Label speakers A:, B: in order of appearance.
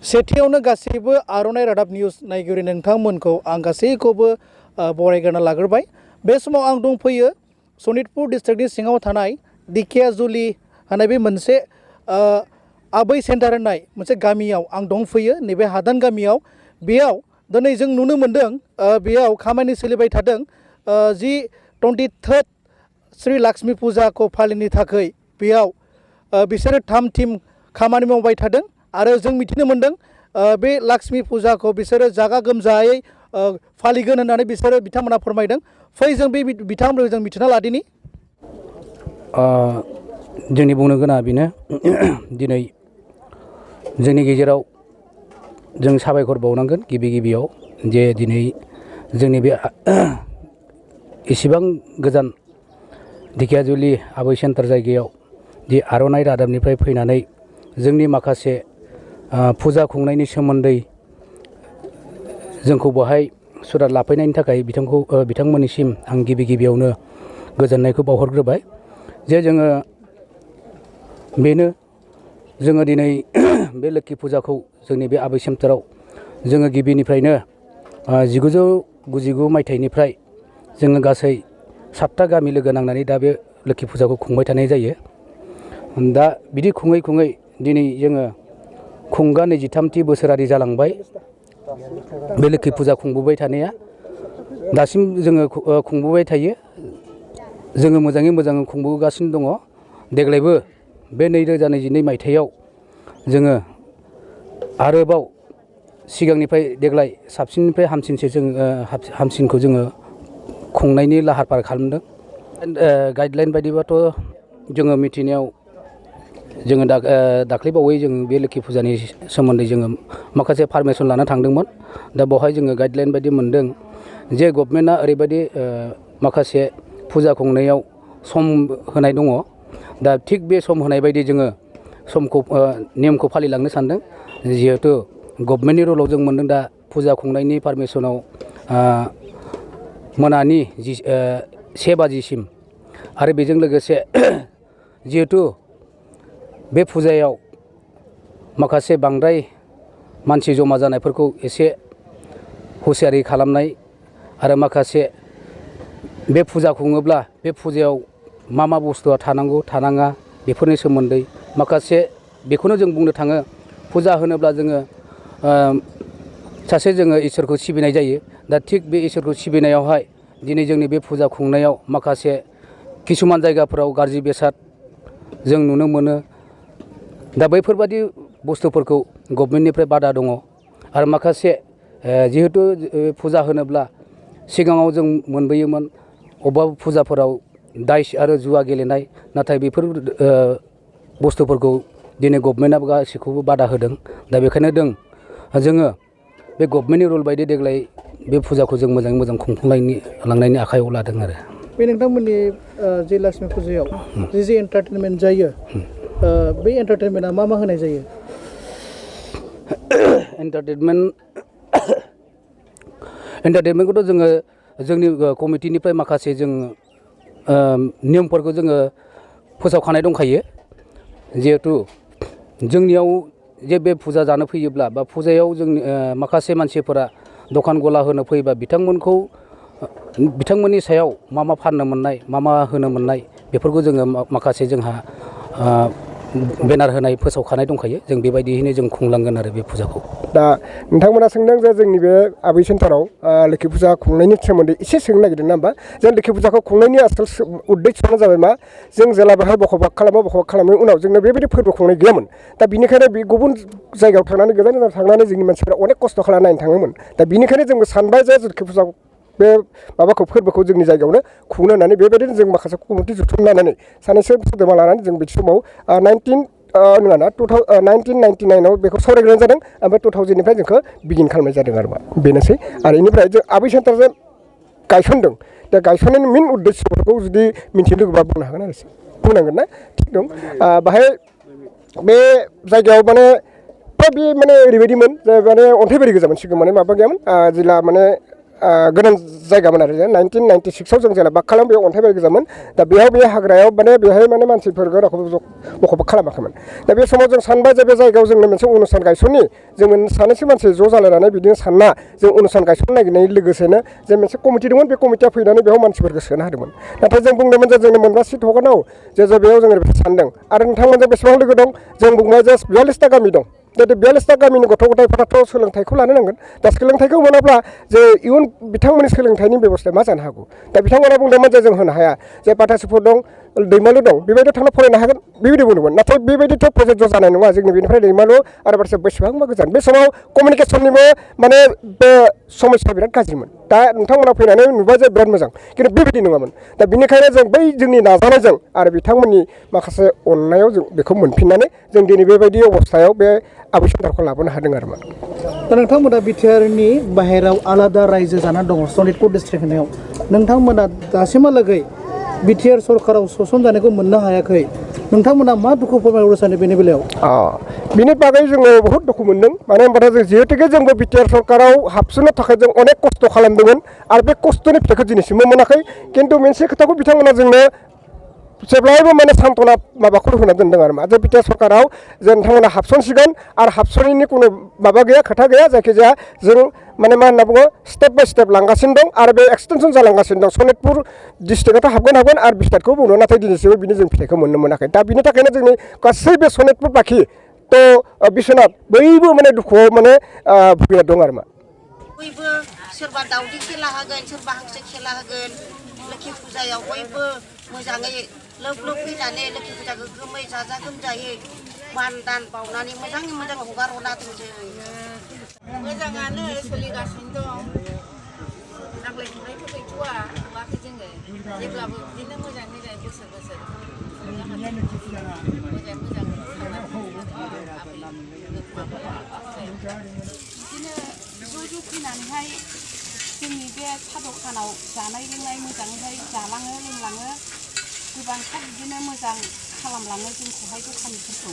A: सेथियावनो गासैबो आर'नाइ रादाब निउस नायगिरि नोंथांमोनखौ आं गासैखौबो बरायग्रोना लाग्रोबाय। बे समाव आं दंफैयो सनितपुर डिस्ट्रिक्टनि सिङाव थानाय दिखियाजुलि होननाय बे मोनसे आबै सेन्टार होननाय मोनसे गामियाव आं दंफैयो। नैबे हादान गामियाव बेयाव दिनै जों नुनो मोन्दों बेयाव खामानि सोलिबाय थादों जि 23rd श्री लक्ष्मी फुजाखौ फालिनो थाखाय बेयाव बिसोरो थाम थिम खामानि मावबाय थादों आरो जों मिथिनो मोन्दों बे लक्ष्मी फुजाखौ बिसोरो जागा गोमजायै फालिगोन होननानै बिसोरो बिथांमोना फोरमायदों। फै जों बे बिथांमोनखौ जों मिथिना लादिनि।
B: जोंनि बुंनो गोनाङा बेनो दिनै जोंनि गेजेराव जों साबायखर बावनांगोन गिबियाव जे दिनै जोंनि बे इसिबां गोजान दिखियाजुलि आबै सेन्टार जायगायाव जि आर'नाइ रादाबनिफ्राय फैनानै जोंनि माखासे फुजा खुंनायनि सोमोन्दै जोंखौ बहाय सुराद लाफैनायनि थाखाय बिथांमोननिसिम आं गिबियावनो गोजोननायखौ बावहरग्रोबाय। जे जोङो दिनै बे लोक्षि फुजाखौ जोंनि बे आबै सेन्टाराव जोङो गिबिनिफ्रायनो 1999 मायथाइनिफ्राय जोङो गासै 7टा गामि लोगो नांनानै दा बे लोक्षि फुजाखौ खुंबाय थानाय जायो। दा बिदि खुङै दिनै जोङो खुंगा 23थि बोसोरारि जालांबाय बे लोक्षि फुजा खुंबोबाय थानाया। दासिम जोङो खुंबोबाय थायो। जोङो मोजाङै मोजां खुंबोगासिनो दङ। देग्लायबो बे 2022 मायथाइयाव जोङो आरोबाव सिगांनिफ्राय देग्लाय साबसिननिफ्राय हामसिनखौ जोङो खुंनायनि लाहार फाहार खालामदों। गाइडलाइन बायदिबाथ' जोङो मिथिनायाव जोङो दाख्लैबावै जों बे लोक्षि फुजानि सोमोन्दै जोङो माखासे पारमिसन लाना थांदोंमोन। दा बेवहाय जोङो गाइडलाइन बायदि मोनदों जे गभर्नमेन्टआ ओरैबायदि माखासे फुजा खुंनायाव सम होनाय दङ। दा थिग बे सम होनाय बायदि जोङो नेमखौ फालिलांनो सानदों। जिहेथु गभर्नमेन्टनि रुलाव जों मोनदों दा फुजा खुंनायनि पारमिसनाव मोनानि 1 बाजिसिम आरो बेजों लोगोसे जिहेथु बे फुजायाव माखासे बांद्राय मानसि जमा जानायफोरखौ एसे हुसियारि खालामनाय आरो माखासे बे फुजा खुङोब्ला बे फुजायाव मा बुस्थुआ थानांगौ थानाङा बेफोरनि सोमोन्दै माखासे बेखौनो जों बुंनो थाङो। फुजा होनोब्ला जोङो जोङो इसोरखौ सिबिनाय जायो। दा थिग बे इसोरखौ सिबिनायावहाय दिनै जोंनि बे फुजा खुंनायाव माखासे किसुमान जायगाफोराव गाज्रि बेसाद जों नुनो मोनो। दा बैफोरबादि बुस्थुफोरखौ गभर्नमेन्टनिफ्राय बादा दङ। आरो माखासे जिहेतु फुजा होनोब्ला सिगाङाव जों मोनबोयोमोन अबेबा फुजाफोराव दाइस आरो जुवा गेलेनाय, नाथाय बेफोर बुस्थुफोरखौ दिनै गभर्नमेन्टआ गासैखौबो बादा होदों। दा बेखायनो जोङो बे गभर्नमेन्टनि रुल बायदि देग्लाय बे फुजाखौ जों मोजाङै मोजां खुंफुंलांनायनि आखायाव लादों आरो।
A: बे नोंथांमोननि जे लक्ष्मी फुजायाव जे एन्टारटेनमेन्ट जायो बे एन्टारटेनमेन्टआ मा होनाय जायो?
B: एन्टारटेनमेन्टखौथ' जोङो जोंनि कमिटिनिफ्राय माखासे जों नियमफोरखौ जोङो फोसावखानाय दंखायो। जिहेथु जोंनियाव जे बे फुजा जानो फैयोब्ला बा फुजायाव जोंनि माखासे मानसिफोरा दखान गला होनो फैयोबा बिथांमोननि सायाव मा फाननो मोननाय मा होनो मोननाय बेफोरखौ जोङो माखासे जोंहा बेनार होनाय फोसावखानाय दंखायो। जों बेबायदियैनो जों खुंलांगोन आरो बे फुजाखौ।
C: दा नोंथांमोना सोंदों जे जोंनि बे आबै सेन्टाराव लोक्षि फुजा खुंनायनि सोमोन्दै एसे सोंनो नागिरदों ना होमबा? जों लोक्षि फुजाखौ खुंनायनि आसल उद्देश्यआनो जाबाय मा? जों जेला बेहाय बखबास खालामनायनि उनाव जोंनो बेबायदि फोरबो खुंनाय गैयामोन। दा बिनिखायनो बे गुबुन जायगायाव थांनानै गोजान जायगायाव थांनानै जोंनि मानसिफोरा अनेक खस्थ' खालामना नायनो थाङोमोन। दा बिनिखायनो जोंबो सानबाय जे लोक्षि फुजा बे फोरबोखौ जोंनि जायगायावनो खुंनो होननानै बेबायदिनो जों माखासे कमिटि जुथुमनानै सानैसो सोद्रोमा लानानै जों बे समाव 1999आव बेखौ सावरायग्रोनाय जादों। ओमफ्राय 2000निफ्राय जोंखौ बिगिन खालामनाय जादों आरो बेनोसै। आरो बेनिफ्राय जों आबै सेन्टारजों गायसनदों। दा गायसननायनि मेन उद्देश्यफोरखौ जुदि मिथिनो लुगैबा बुंनो हागोन आरो बुंनांगोन ना? थिग दं। बाहाय बे जायगायाव बे ओरैबायदिमोन जे अन्थाइबारि गोजामोन। सिगां माबा गैयामोन। जेला गोनां जायगामोन आरो 1996 जों जेला बाग खालाम बेयाव अन्थाइ बारि गोजामोन दा बेयाव बे हाग्रायाव माने बेवहाय माने मानसिफोरखौ रावखौबो बख'बा खालामाखैमोन दा बे समाव जों सानबाय जे बे जायगायाव जोंनो मोनसे अनुस्थान गायसननि जों सानैसो मानसि ज' जालायनानै बिदिनो सानना जों अनुस्थान गायसननो नागिरनाय लोगोसेनो जे मोनसे कमिटि दंमोन बे कमिटिया फैनानै बेयाव मानसिफोरखौ सोनो होदोंमोन नाथाय जों बुंदोंमोन जे जोंनो मोनबा सिट हगारनांगौ जे बेयाव जोङो सानदों आरो नोंथांमोनजों बेसेबां लोगो दं जों बुंबाय जे 42टा गामि दं दा 42टा गामिनि गथ' गथायफोराथ' सोलोंथाइखौ लानो नांगोन दा सोलोंथाइखौ मोनाब्ला जे इयुन बिथांमोननि सोलोंथाइनि बेबस्थाया मा जानो हागौ दा बिथांमोना बुंदोंमोन जे जों होनो हाया जे बाथासिफोर दं दैमालु दं बेबायदियाव थांना फरायनो हागोन बेबायदि बुंदोंमोन नाथाय बेबायदिथ' प्रजेक्ट जानाय नङा जोंनि बेनिफ्राय दैमालु आरो बारसे बेसेबांबा गोजान बे समाव कमिउनिकेसननिबो माने बे समस्या बिराद गाज्रिमोन दा नोंथांमोना फैनानै नुबाय जे बिराद मोजां खिन्थु बेबायदि नङामोन दा बिनिखायनो जों बै जोंनि नाजानायजों आरो बिथांमोननि माखासे अननायाव जों बेखौ मोनफिननानै जों दिनै बेबायदि अबस्थायाव बे आबै सेन्टारखौ लाबोनो हादों आरो मा
A: दा नोंथांमोना बिटिआरनि बाहेराव आलादा रायजो जानानै दङ सनितपुर डिस्ट्रिक्ट होनायाव नोंथांमोना दासिमहालागै बिटिआर सरकाराव सोसनजानायखौ मोननो हायाखै नोंथांमोना मा दुखु फोरमायहरनो सानो बेनि बेलायाव
C: बिनि बागै जोङो बहुद दुखु मोन्दों मानो होनबाथाय जों जिहेतुके जोंबो बिटिआर सरकाराव हाबसोनो थाखाय जों अनेक खस्थ' खालामदोंमोन आरो बे खस्थ'नि फिथाइखौ दिनैसिमबो मोनाखै खिन्थु मोनसे खोथाखौ बिथांमोना जोंनो जेब्लायबो माने सान्त्वना माबाखौ होना दोनदों आरो मा जे बिटिआर सरकाराव जे नोंथांमोना हाबसनसिगोन आरो हाबसनैनि कुनु माबा गैया खोथा गैया जायखिजाया जों माने मा होनना बुङो स्टेप बाय स्टेप लांगासिनो दं आरो बे एक्सटेनसन जालांगासिनो दं सनितपुर डिस्ट्रिक्टआथ' हाबगोन आरो बिस्तारखौ बुंदों नाथाय दिनैसिमबो बिनि जों फिथाइखौ मोननो मोनाखै दा बिनि थाखायनो जोंनि गासै बे सनितपुर बाखि थ' बिश्वनाथ बयबो माने दुखुआव माने भुगिना दं आरो मा
D: बयबो सोरबा दावदै खेला होगोन सोरबा हांसो खेला होगोन लोखि फुजायाव बयबो मोजाङै लोब लोब फैनानै लोखि फुजाखौ गोमै जाजा गोमजायै मान दान बावनानै मोजाङै मोजां हगार हरना दोनसै मोजाङानो सोलिगासिनो दं नांलाय खमलायथ' गैथ'वा नुवाखै जोङो जेब्लाबो बिदिनो मोजाङै मोजां बोसोर बोसोर मोजां मोजां बिदिनो ज' ज' फैनानैहाय जोंनि बे सा दखानाव जानाय लोंनाय मोजाङैहाय जालाङो लोंलाङो गोबांथार बिदिनो मोजां खालामलाङो जोंखौहाय दखानिफोरखौ